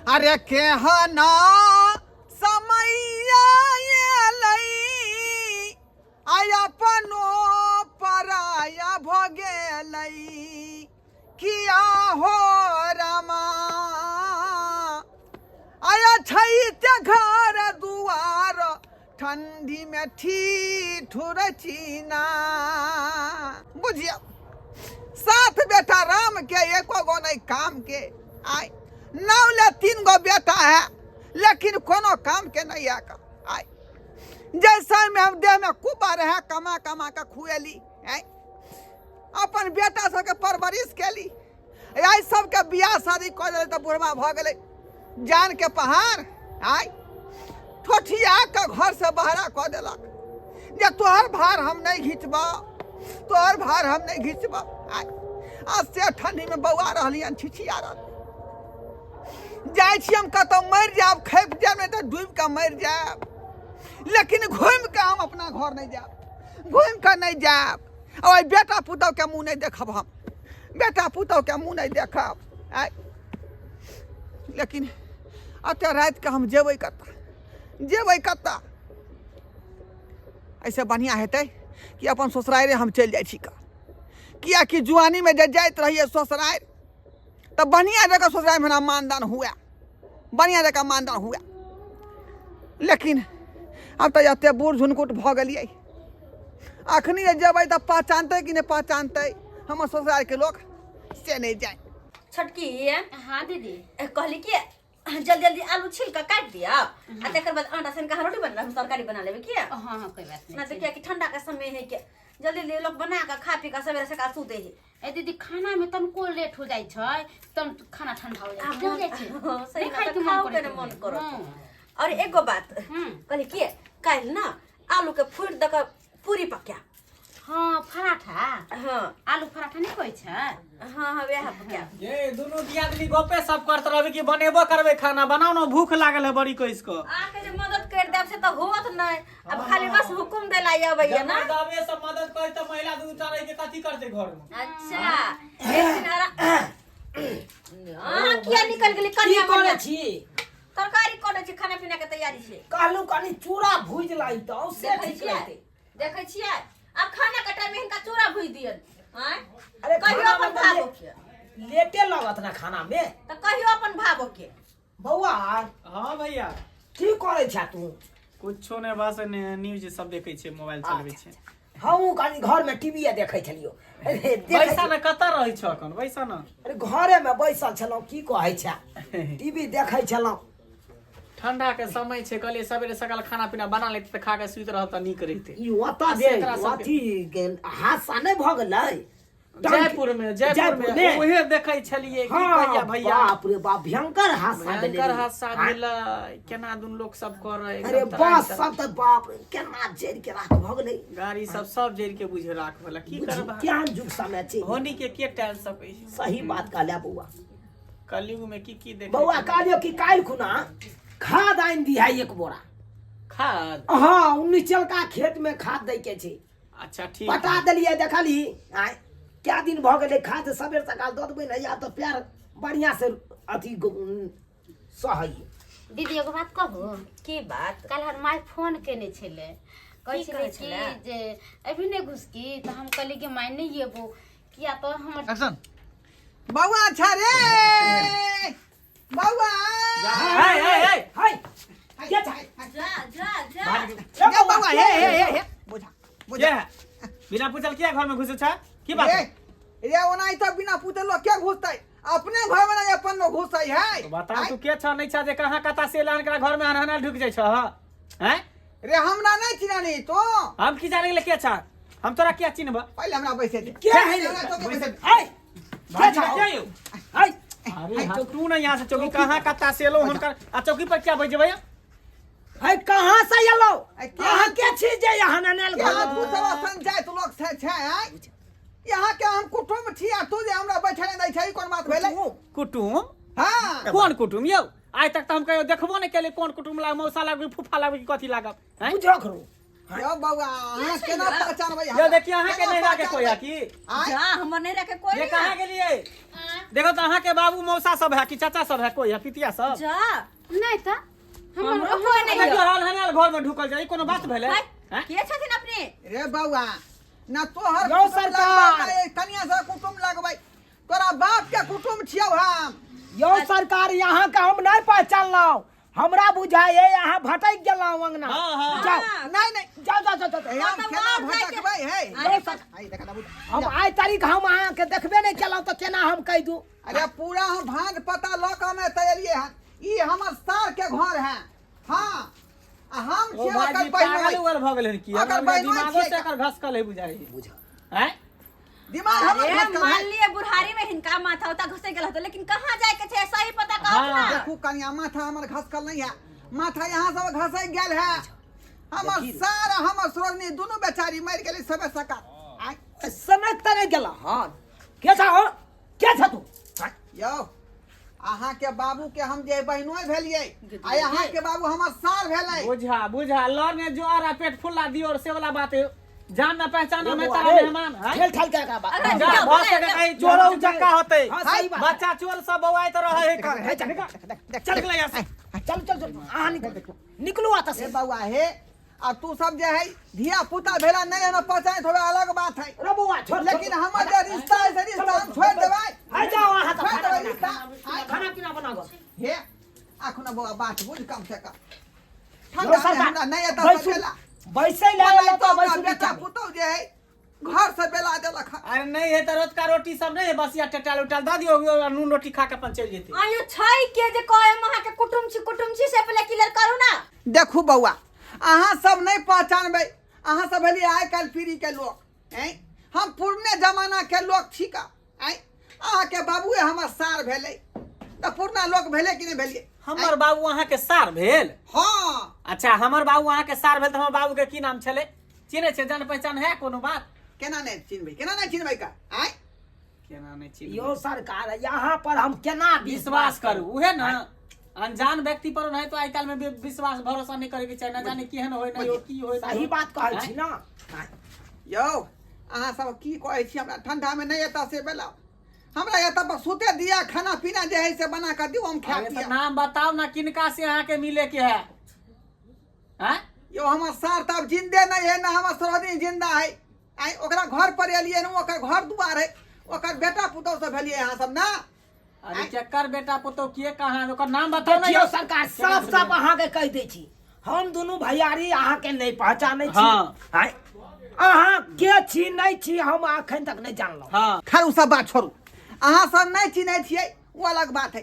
अरे केहना समैया एलै, आय अपनो पराया भ गेलै। किया हो रामा, आया छै ते घर दुआर, ठंडी में ठिठुर चीना। बुझियौ, सात बेटा राम के, एको गो नहीं काम के। आय नौ ले 3 गो बेटा है, लेकिन कोनो काम के नहीं है। आय जैसे में हम देह में कुबा रहे, कमा कमा के खुएली, आय अपन बेटा सबके परवरिश केली। आइ सबके बियाह शादी कऽ देलै तऽ बुढ़वा भऽ गेलै जान के पहाड़। आय ठोठिया के घर से बहरा कऽ देलक जे तोहर भार हम नहीं घिचबऽ, तोहर भार हम नहीं घिचबऽ। आय आ से ठंडी में बौआ रहलियन, छिछिया रहल। जाइ छी हम कतौ मरि जायब, खपि जायब, नहीं तऽ डूबि कऽ मरि जायब, लेकिन घूमि कऽ हम अपना घर नहीं जायब, घूमि कऽ नहीं जायब। आ ओहि बेटा पुतहु के मुँह नहीं देखब हम, बेटा पुतहु के मुँह नहीं देखब। आय लेकिन एते राति के हम जेबै कतऽ, जेबै कतऽ? एहिसँ बढ़िआँ हेतै कि अपन ससुरारि हम चलि जाइ छी कऽ, किएकि जुआनीमे जे जाइत रहियै ससुरारि तऽ बढ़िआँ जकाँ ससुरारिमे हमरा मानदान हुए, बढ़िआँ जकाँ मानदान हुए। लेकिन आब तऽ एते बूढ़ झुनकुट भऽ गेलियै, अखनी जे जेबै तऽ पहचानतै कि नहि पहचानतै हमर ससुरारिके लोक, से नहि जाय। छोटकी। हाँ दीदी। कहली कि जल्दी जल्दी आलू छील के काट दिया आ तकर बाद आटा सान के रोटी बना, हम तरकारी बना लेबे। किया? हाँ हाँ, कोई बात ना नहीं। तो किया कि ठंडा के समय है के जल्दी जल्दी लोग बना के खा पी के सवेरे सकाल सुते है। ए दीदी, खाना में तनको लेट हो जाइ छै तन खाना ठंडा हो जाइ छै, हो जाइ छै। हाँ, सही नहीं बात, खाय के मन खाओ के करैत ने मन रहै। करत। हाँ। और एगो बात कहली कि काल्हि ना आलू के फूट दऽ के पूरी पका। हाँ, पराठा। हाँ। आलू पराठा नहीं कहै छै? हाँ हाँ, वएह पका। ये दुनू दियादनी गपे सब करत रहबे कि बनेबो करबे? खाना बनाओ ना, भूख लागल है बड़ी कइस को। आके जे मदद कर देब से तऽ होत नहीं, अब खाली बस हुकुम देला अबैया ना। जब मर्दावे सब मदद करे त महिला दू टा रह के कथी करते घर में? अच्छा, एक दिन अहाँ किया निकल गेली? की कनिया करै मनिया छी? तरकारी करै छी, खाना पीना के तैयारी छै। कहलहुँ कनि चूड़ा भूजि लैतहुँ से देखै ठीक छियै? रहतै। देखै छियै, आब खाना के टाइम में हिनका चूड़ा भूजि दियन। आँय? अरे कहियो खाना अपन में भावो के लेटे लगत ना खाना में। तऽ कहियो अपन भावो के। बौआ। हाँ भैया। की करै छा तू? कुछो नहीं, बस न्यूज सब देखै छियै, मोबाइल चलबै छियै। हमहूँ कनि घरमे टीवी देखै छलियौ। अरे देखै बैसा ने, कतऽ रहै छौ अखन? बैसा ने। अरे घरे में बैसल छलहुँ, की कहै छा, टीवी देखै छलहुँ। ठंडा के समय छै, कहलियै सवेरे सकाल खाना पीना बना लेते तऽ खा के सुति रहब तऽ नीक रहितै। ई ओतऽ जे एकरा सबके- अथी गेल हादसा नहि भऽ गेलै जयपुर में, जयपुर में उहे देखै छलियै की कहिया भैया। बाप रे बाप, भयंकर हादसा भेलै भयंकर रे। हादसा हाँ। भेलै, केना दुन लोक सब करै अरे एकदम बस तराई सब तऽ बाप रे केना जरि के राख भऽ गेलै। गाड़ी सब सब जरि के बुझे राख भेलै, की बुझी, करब? केहन जुग समय छै। होनी के के टाइल सकै छै? सही बात कहले बौआ। कलयुग में की की देखे बौआ के कहलियौ कि काल्हि खुना खाद आनि दिहा एक बोरा। खाद? हाँ, उ निचलका खेत में खाद दै के छै। अच्छा ठीक। पटा देलियै, देखलही आँय कए दिन भऽ गेलै, खाद सबेर सकाल दऽ देबै ने या तऽ पैर बढ़िआँ से अथी सहै। दीदी, एगो बात कहू? की बात? काल्हि हमर my phone केने छलै, कहै की छलै कहै कि छलै? जे अभी नहि घुसकी, तऽ हम कहलियै कि माय नहि एबो, किया तऽ हमर एक्शन। बौआ अच्छा रे बौआ। हे हे हे। हाय, के छै? जा जा जा। ये बौआ, हे हे हे हे, बुझा बुझा। के है? बिना पूछल किया घर में घुसे छ? की बात रे है? रे, ओना तो बिना पूछे लोग क्या घुसतै? अपने घर में नहीं अपन लोग घुसै है। तो बताओ तू के छ नहीं छ जे कहाँ कता से लान के घर में हनहना ढुक जाइ छ? हैं? रे, हमरा नहीं चिनानी तो। हम की जाने गेले के छ, हम तोरा किया चिन्हब? पहिले हमरा बैसे दे। के है रे? हमरा चौकी बैसे दे। हाय, के भाजी छौ? के यौ? हाय। अरे हाँ, तू ना यहाँ से चौकी कहाँ कता से एलो हुनकर आ चौकी पर क्या बैठ जेबै? हाय, कहाँ से एलो? अरे के- अहाँ के छी जे यहाँ ननेल घर? यहाँ तू सब पंचायत लोग छै छै आँय? यहाँ के हम कुटुम्ब छी आ तू जे हमरा बैठे नहि दै छै, ई कोन बात भेलै? कुटुम्ब? हाँ। कोन कुटुम्ब यौ? आइ तक तऽ हम कहियो देखबो नहि केलियै। कोन कुटुम्ब लाग, मौसा लागबै, फूफा लागबै कि कथी लागब, हैं? बुझो करू। यौ बौआ, अहाँ केना पहचानबै? यौ देखिए, अहाँ के केना नैहरा के कोई है पहचानबै? की? आँय? जा, हमर नहीं रखे कोई ये नहीं। कहाँ गेलियै? आँय? देखो तो अहाँ के बाबू मौसा सब है कि चाचा सब है कोई है पितिया सब जा नहीं त हमरो कोई नहीं देखियो है हाल हनियाल घर में ढुकल जाई कोनो बात भेलै भाई, हैं? के छथिन अपने रे बौआ ना तोहर यौ कुटुम सरकार। लगबै, ना कनिया से कुटुम लगबै तोरा बाप के कुटुम छियौ हम यौ सरकार यहाँ के हम नहीं पहचानलहुँ हमरा बुझाए यहाँ भटक गेलहुँ अंगना हाँ, हाँ। जाओ नहीं नहीं जाओ जाओ जाओ जाओ हम मतलब केना और जाके- भटकबै हे अरे आई देखा बाबू हम आइ तारीख हम अहाँ के देखबे नहीं केलहुँ तऽ केना हम कहि दू अरे पूरा हम भांज पता लऽ कऽ हम एतऽ एलियै हन ई हमर सार के घर है हाँ आ हम ओ छियै ओकर भाईजी पागल बहिनोइ उगल भऽ गेलै की ओकर हमरा बहिनोइ दिमागो छियै से एकर घसकल है बुझाइ बुझ हैं दिमाग हमर अरे घसकल मान है लिए बुढ़ारी में हिनका माथा उता घुसे गेल होतो लेकिन कहाँ जाए के छै सही पता कहत हाँ। ना देखू कनिया माथा हमर घसकल नहीं है माथा यहाँ सब घसक गेल है हमर सार आ हमर सरोजनी दुनू बेचारी मरि गेलै सबे सका आय सनक तऽ नहि गेल हन के छ हो के छ तू यौ अहाँ के बाबू के हम जे बहिनोइ भेलियै आ अहाँ के बाबू हमर सार भेलै बुझा बुझा लड़ ने जो और पेट फुला दियो और से वाला बात है जान ना पहचान में तारा मेहमान हैं? ठेल ठेल के एकरा बात अरे जा जाओ, भऽ जाओ, सके कहीं चोरो उचक्का होते हाँ, सही बात है। बच्चा चोर सब बौआइत रहे है कर हे, चल, देख, देख, चल गेलै यहाँ से चल चल चल अहाँ निकलू निकलू आता हे से बौआ हे आ तू सब जे है धिया पुता भेला नहीं है ना पहचान थोड़ा अलग बात है रे बौआ छोड़ लेकिन हमर जे रिश्ता है से रिश्ता हम छोड़ देबै है जाओ अहाँ तऽ छोड़ खाना देबै बना रिश्ता आय, खाना पीना बनाबो हे अखन बौआ बात बुझ कम से कम यौ ठंडा में सरकार, हमरा नहीं एतऽ बैसू सकेला बैसै ले ओनाहितो एलहुँ तऽ हमरा बैसू बेटा नीचा मे। पुतहु जे है घर से बेला देलक हन। अरे नहीं है तो रोज का रोटी सब नहीं है बसिया टटाल उटाल दऽ दियौ और नून रोटी खा के अपन चलि जेतै आयो छै के जे कहे हम अहाँ के कुटुम छी कुटुम छी से पहिले क्लियर करू ना देखू बौआ अहाँ सब नहीं पहचानबै अहाँ सब भेलियै आइ काल्हि पीढ़ी के लोक ऐं हम पुरने जमाना के लोक छी का ऐं अहाँके बाबुए हमर सार भेलै तऽ पुरना लोक भेलै कि नहि भेलियै हमर बाबू अहाँके सार भेल हँ अच्छा हमर बाबू अहाँके सार भेल तऽ हमर बाबू के की नाम छलै चिन्है छै जान पहचान है कोनो बात केना नहि चिन्हबै केना नहि चिन्हबै का आँय केना नहि चिन्हबै यौ सरकार यहाँ पर हम केना विश्वास करू उहे ना अनजान व्यक्ति पर नहीं तो आइ काल्हि में विश्वास भरोसा नहीं करे के चाही ना जाने केहन होय ना की होय सही बात कहै छी ना यौ अहाँ सब की कहै छी हमरा ठंडा में नहि एतऽ से बेला हमरा एतऽ बस सुते दिया खाना पीना जे है से बना कऽ दियौ हम खाय अरे तो पियब नाम बताओ ना किनका से अहाँ के मिले के है हैं यौ हमर सार तऽ आब जिन्दे नहि है ना हमर सरोजनी जिंदा है आइ ओकरा घर पर एलियै ने ओकर घर दुआर है ओकर बेटा पुतहु सब भेलियै अहाँ सब ना अरे केकर बेटा पुतहु के कहाँ ओकर नाम बताओ ना देखियौ यौ सरकार साफ साफ अहाँके कहि दै छी हम दुनू भैयारी अहाँके नहि पहचानै छी हाँ। आँय, अहाँ के छी नहि छी हम अखन तक नहि जानलहुँ हाँ खैर ओ सब बात छोड़ू अहाँ सब नहि चिन्है छियै ओ अलग बात है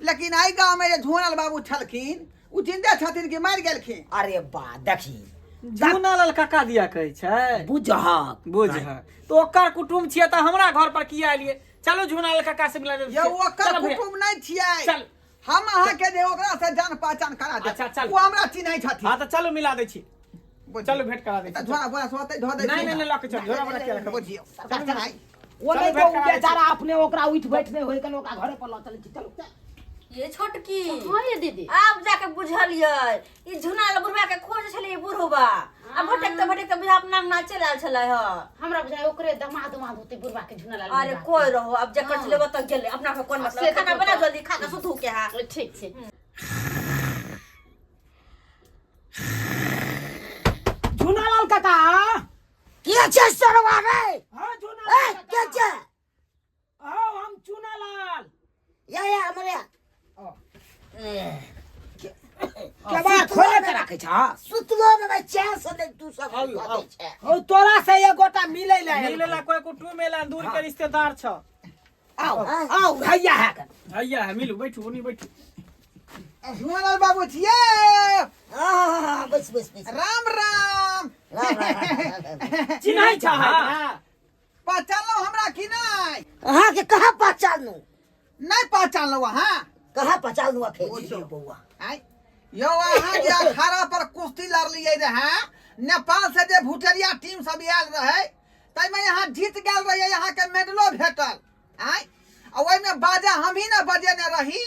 लेकिन एहि गाँवमे जे झोनल बाबू छलखिन ओ जिन्दे छथिन कि मरि गेलखिन अरे बा देखी झूना काका दिया कहै छै बुझहक बुझ तो ओकर कुटुम छियै तऽ हमरा घर पर किया एलियै चलो झूना काका से मिला यौ ओकर कुटुम नहि छियै चल। हम अहाँके जे ओकरा से जान पहचान करा देब अच्छा, चल। ओ हमरा चिन्है छथिन हाँ तऽ चलू मिला दै छी बुझियौ। चलू भेंट करा दै तऽ छी झोरा बोरा सोते धो दै नहि छी नहि नहि लऽ के चल झोरा बोरा किया रखब बुझियौ चल चल ओ नहि चलू, तऽ भेंट ओ करा दै छी। बेचारा अपने ओकरा उठि बैठ नहि होय कन ओकरा घरे पर लऽ चलै छी चलू ये छोटकी हाँ ये दीदी आब जाके बुझलियै ई झुनाल बुढ़वा के खोज छलै ई बुढ़वा आ भटकते भटकते बुझा अपना अंगना चलि आयल छलै ह हमरा बुझाय ओकरे दमाद उमाद होते बुढ़वा के झुना लाल अरे कोई रहो अब जकर छलै ओतऽ गेलै अपना के कोन मतलब से तऽ खाना बना कोई- जल्दी खा के सुतू के हा ठीक छै झुनालाल काका के छै सरवा रे हाँ झुनालाल ए के छै हाँ हम चुनालाल या या हमरे के बात खोले के राखै छ सुतलो में चैन से नहीं तू सब आउ, आउ। करै छै ओ तोरा से एक गोटा मिलै ले आयल। मिले ला कोई कुटुम एला दूर के रिश्तेदार छ आओ आओ भैया है कन भैया है मिलू बैठू ओनी बैठू झुमलाल बाबू छियै हाँ हाँ हाँ बस बस बस राम राम राम राम, राम, राम। चिन्है छ हाँ पहचानलहुँ हमरा कि नहि अहाँके कहाँ पहचानू नहि पहचानलहुँ अहाँ कहाँ पहचानू अखन बौआ आँय यौ अहाँ जे अखाड़ा पर कुश्ती लड़लियै रहए नेपाल से जे भुटरिया टीम सब आयल रहै ताहिमे अहाँ जीत गेल रहियै अहाँके मेडलो भेटल आँय आ ओहिमे बाजा हमही ने बजेने रही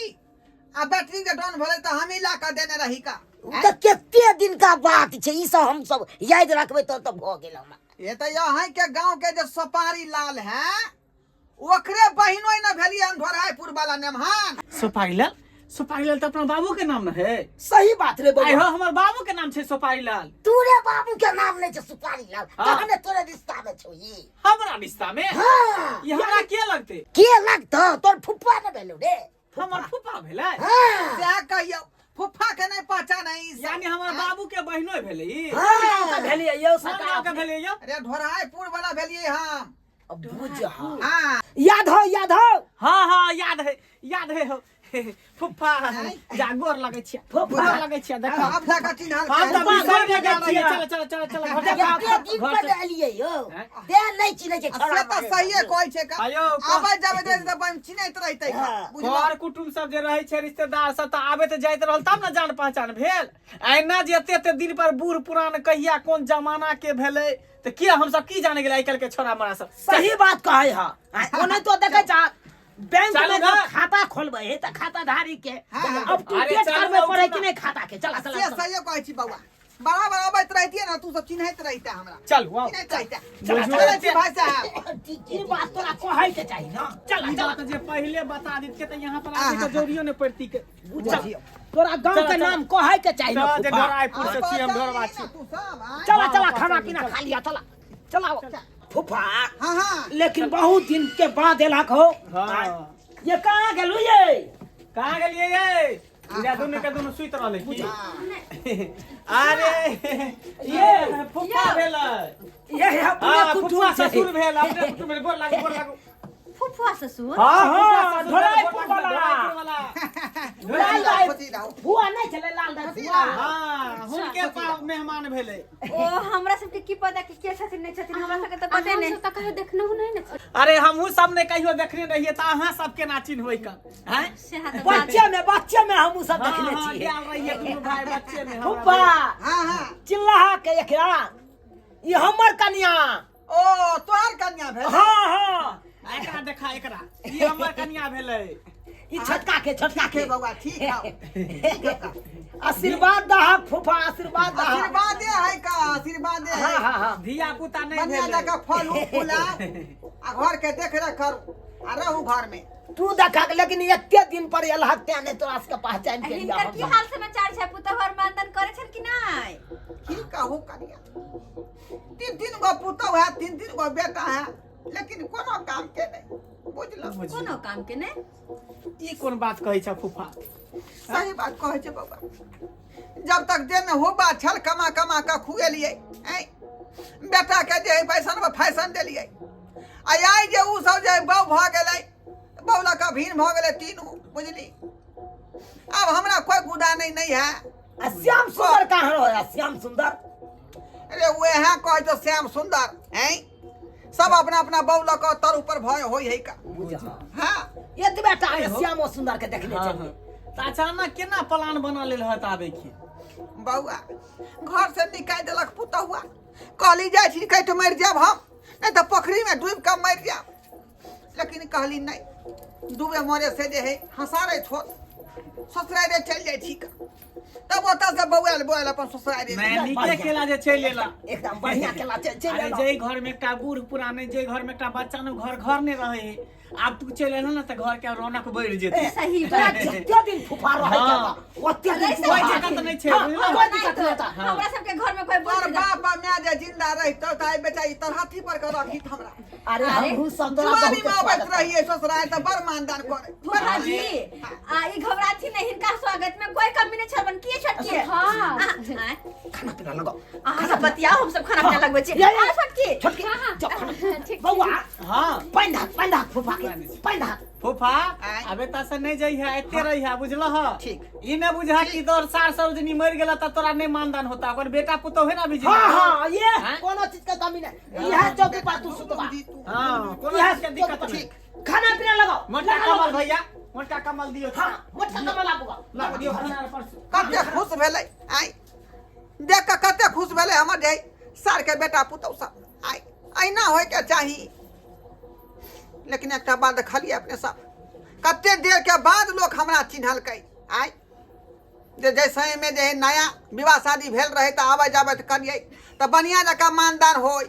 आ बैटरी के डाउन भेलै तऽ हमही ला कऽ देने रही का उ तऽ कते दिनका बात छै ई सब हम सब याद रखबै तब तऽ भऽ गेल हमरा ये तऽ अहाँके गाँव के जे सोपारी लाल है ओकरे बहिनो ने भेलियै हम ढोरायपुर वाला नेमहान। सुपारी लाल, सुपारी लाल तऽ अपना बाबू के नाम न है। सही बात रे आइ बौआ। हो, हमर बाबू के नाम छै सुपारी लाल। तोरे बाबू के नाम नहीं छे सुपारी लाल। हाँ। तहने तोरे रिश्ता में छौ ई। हमरा रिश्ता में? हाँ। ई हमरा के लगते? के लगतो? तोर फुफा ने भेलो रे। हमर फुफा भेलै? हाँ। सएह कहियौ, फुफा के नहीं पहचान है ई सब। यानी हमर बाबू के बहिनो भेलै ई? हाँ। भेलियै यौ कोन सरकार? गाँव के भेलै यौ? अरे ढोरायपुर वाला भेलियै हम। अब बुझ। हाँ। हाँ। याद हो, याद हो। हाँ हाँ, याद है, याद है हो। फुफा जा, गोर लगै छियै, फुफा। गोर लगै छियै, देखो। आब जाकऽ चिन्हल। हम तऽ फुफा, बिसरि गोर गेल लगै रहियै। छियै। चल चल चल चल, घर कते दिन घर पर से- एलियै यौ। हैं? दे नहीं चिन्है छै से छोड़ा। तऽ सहिए कहै छै का। आयौ, आबै जाबै दे तऽ बहिन चिन्हैत रहितै का, हाँ। बुझलौ? कर कुटुम्ब सब जे रहै छै, रिश्तेदार सब तऽ आबैत जाइत रहल तब ने जान पहचान भेल। एना जे एते एते दिन पर बूढ़ पुरान कहिया कोन जमाना के भेलै तऽ के हमसब की जाने गेलै आइ काल्हि के छोड़ा मरा सब। सही बात कहै हा। ओने तो देखै छा बैंक चालू में ना। जब खाता खोलबै है तऽ खाताधारी के हाँ। अब तू अरे डेट चालू करबै ना, पड़े उठू कि ना। नहीं खाता के। चला चला से चला। सहिए कहै छी बौआ, बराबर अबैत रहितियै ने, तू सब चिन्हैत रहिते हमरा। चल वाह। चिन्हैत रहिते। बुझू। चलै छी भाई साहब। ठीक ई बात तोरा कहै के चाही ना। चला ई चला। बात जे पहिले बता दितियै तऽ यहाँ पर आबे के जरूरियो नहि पड़ती के। बुझियौ, तोरा गांव चला, के चला। नाम कहै के चाही ना चल, जे फूफा। ढोरायपुर से छी हम, ढोरबा छी। तू सब आँय? चला हाँ, चला, हाँ, खाना चल, पीना चल। खा लिया। चला चला फूफा। हाँ हाँ। लेकिन बहुत दिन के बाद एलक हो। हाँ। ये कहाँ गेलू ये? कहाँ गेलियै ये? इरा दुनू के दुनू सुति रहलै की? अरे ये फूफा भेलै। ये है अपने हाँ, कुटुम्ब फुफा छै। ससुर भेल, अपने कुटुम्ब भेल। गोर लागू, गोर लागू। फुफुआ ससुर? हाँ, हाँ, फुफा ससुर भेल, ढोलाइपुर गोर लागू, वाला। ढोलाइपुर वाला। लाल दाई खुशी रहू। फुआ नहीं छलै लाल दाई फुआ। हाँ, हुनके पास मेहमान भेलै। ओ हमरा सबके की पता कि के छथिन नहीं छथिन, हमरा सबके तऽ पते नहीं। हम सब तऽ कहियो देखनहु नहीं ने छी। अरे हमहूँ सब ने कहियो देखने रहियै तऽ अहाँ सब केना चिन्हबै कऽ हैं? सेहा तऽ बात। बच्चे में, बच्चे में हमहूँ सब हाँ, देखने हाँ, छियै। गेल रहियै दुनू भाई बच्चे में हमरा। फूफा। हाँ हाँ। चिल्लाहा के एकरा ई हमर कनिया। ओ तोहर कन्या भेल? हाँ हाँ। एकरा देखा, एकरा ई हमर कनिया भेलै। ई छोटका के, छोटका ठीक है के। बौआ, ठीक है। आशीर्वाद दहा फूफा, आशीर्वाद दहा। आशीर्वादे है का, आशीर्वादे है। हाँ हाँ हाँ। धिया पुता नहीं बढ़िया भेलै। जगह फल उल फुलाओ आ घर के देख रेख करू आ रहू घर में। तू देखा, लेकिन एते दिन पर एलहक तें नहि तोरा सबके पहचान के लिया। हिनकर की हाल समाचार छै? पुतहु और मानदान करै छनि कि नहि? की कहू कनिया, तीन तीन गो पुतहु है, तीन तीन गो बेटा है, लेकिन कोनो काम के नहीं, बुझलौ? कोनो काम के नहि? ई कोन बात कहै छ फूफा? सही बात कहै छै बौआ। जब तक देह में हुब्बा छल कमा कमा कऽ खुएलियै, ऐं बेटा के जे है फैशन पर फैशन देलियै, आ आइ जे उ सब जे बहू भऽ गेलै, बहू लऽ कऽ भीन भऽ गेलै तीनू, बुझली? आब हमरा कोइ गुदा नहीं नहीं है। आ श्याम सुंदर कहाँ रहे श्याम सुंदर? अरे वएह कहै छौ श्याम सुंदर। ऐं सब अपना अपना बहू लऽ कऽ तर ऊपर भय होइ है का। हाँ। एतबे टा श्यामो सुंदर के देखने हाँ, छलियै। हाँ। तऽ अचानक केना प्लान बना लेल हत आबै के? बौआ, घर से निकालि देलक पुतहुआ। कहली जाइ छी कटि मरि जायब हम, नहीं तऽ पोखरी में डूबि कऽ मरि जायब, लेकिन कहली नहीं, डूबे मरे से जे है हँसारे छोड़ ससुरारे चलि जाइ छी का। तब ओतऽ से बौआल बौआल अपन ससुरारे। नहि, नीके केला जे चलि एला। एकदम बढ़िया केला, चलि अरे एला। जे घर में एकटा बूढ़ पुराने, जे घर में एकटा बच्चा ने, घर घर ने रहे है। आब तू चलि एलहो ने तऽ घर के रौनक बढ़ि जेतै। सही तोरा बात। जते दिन फुफा रहै के हाँ। बा, ओते दिन कोई फुफा। दिक्कत नहि छै, हाँ, बुझलहो? कोई दिक्कत नहि होता। हमरा सबके घर में कोई तोर बोल बाप आ माय जे जिंदा रहितौ तऽ आइ बेटा ई तरहथी पर के रखित हमरा। अरे अरे, हमहूँ सब तोरा जुआनी बहुत में अबैत स्वागत। रहियै ससुराल तऽ बड़ मानदान करे। फूफा जी, आ ई घबराथी नहीं, हिनका स्वागत में कोई कमी नहीं छलबन की छोटकी? हाँ। खाना पीना लगाओ। अहाँ सब बतियाओ, हम सब खाना पीना लगबै छी। ये, ये। आ छोटकी। छोटकी, चल खाना। बौआ। हाँ। पानि धाक, पानि धाक फूफा के, पानि धाक। फूफा। आँय। आब एतऽ से नहि जइहे, एते रहिहे, बुझलह? ठीक। ई नहि बुझा कि तोर सार सरोजनी मरि गेला तऽ तोरा नहि मानदान होता। ओकर बेटा पुतोह है ना अभी जिंदा। हाँ हाँ, ये हाँ? कोनो चीज के कमी नहीं, इहे चौकी पर तू सुतबा। हाँ, कोनो इहे चीज के दिक्कत चौकी पर। नहीं। खाना पीना लगाओ। मोटका लगाओ। कमल भैया, मोटका कमल दियौ। हाँ, मोटका कमल आबू। ला दियौ खाना पर। कते खुश भेलै आइ देख कऽ, कते खुश भेलै हमर जे सार के बेटा पुतहु सब। आइ अहिना होइके चाही। लेकिन एकटा बात देखलियै अपने सब, कते देर के बाद लोक हमरा चिन्हलकै। आइ जे जै समयमे जे है नया विवाह शादी भेल रहै तऽ आबै जाबै तऽ करियै तऽ बढ़िआँ जकाँ मानदान होय,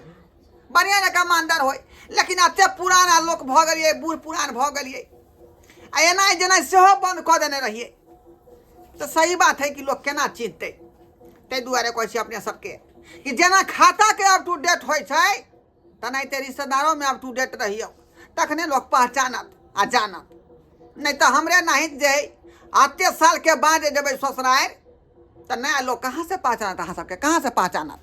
बढ़िआँ जकाँ मानदान होय। लेकिन एते पुराना लोक भऽ गेलियै, बूढ़ पुरान भऽ गेलियै, आ एनाइ जेनाइ सेहो बन्द कऽ देने रहियै, तऽ सही बात है कि लोक केना चिन्हतै। ताहि दुआरे कहै छी अपने सबके कि जेना खाताके अप टू डेट होइ छै तेनाहिते रिश्तेदारोमे अप टू डेट रहियौ, तखने लोक पहचानत आ जानत। नहि तऽ हमरे नाहित जे है एते सालके बाद जे जेबै ससुरारि तऽ नया लोक कहाँ से पहचानत, अहाँ सबके कहाँ से पहचानत।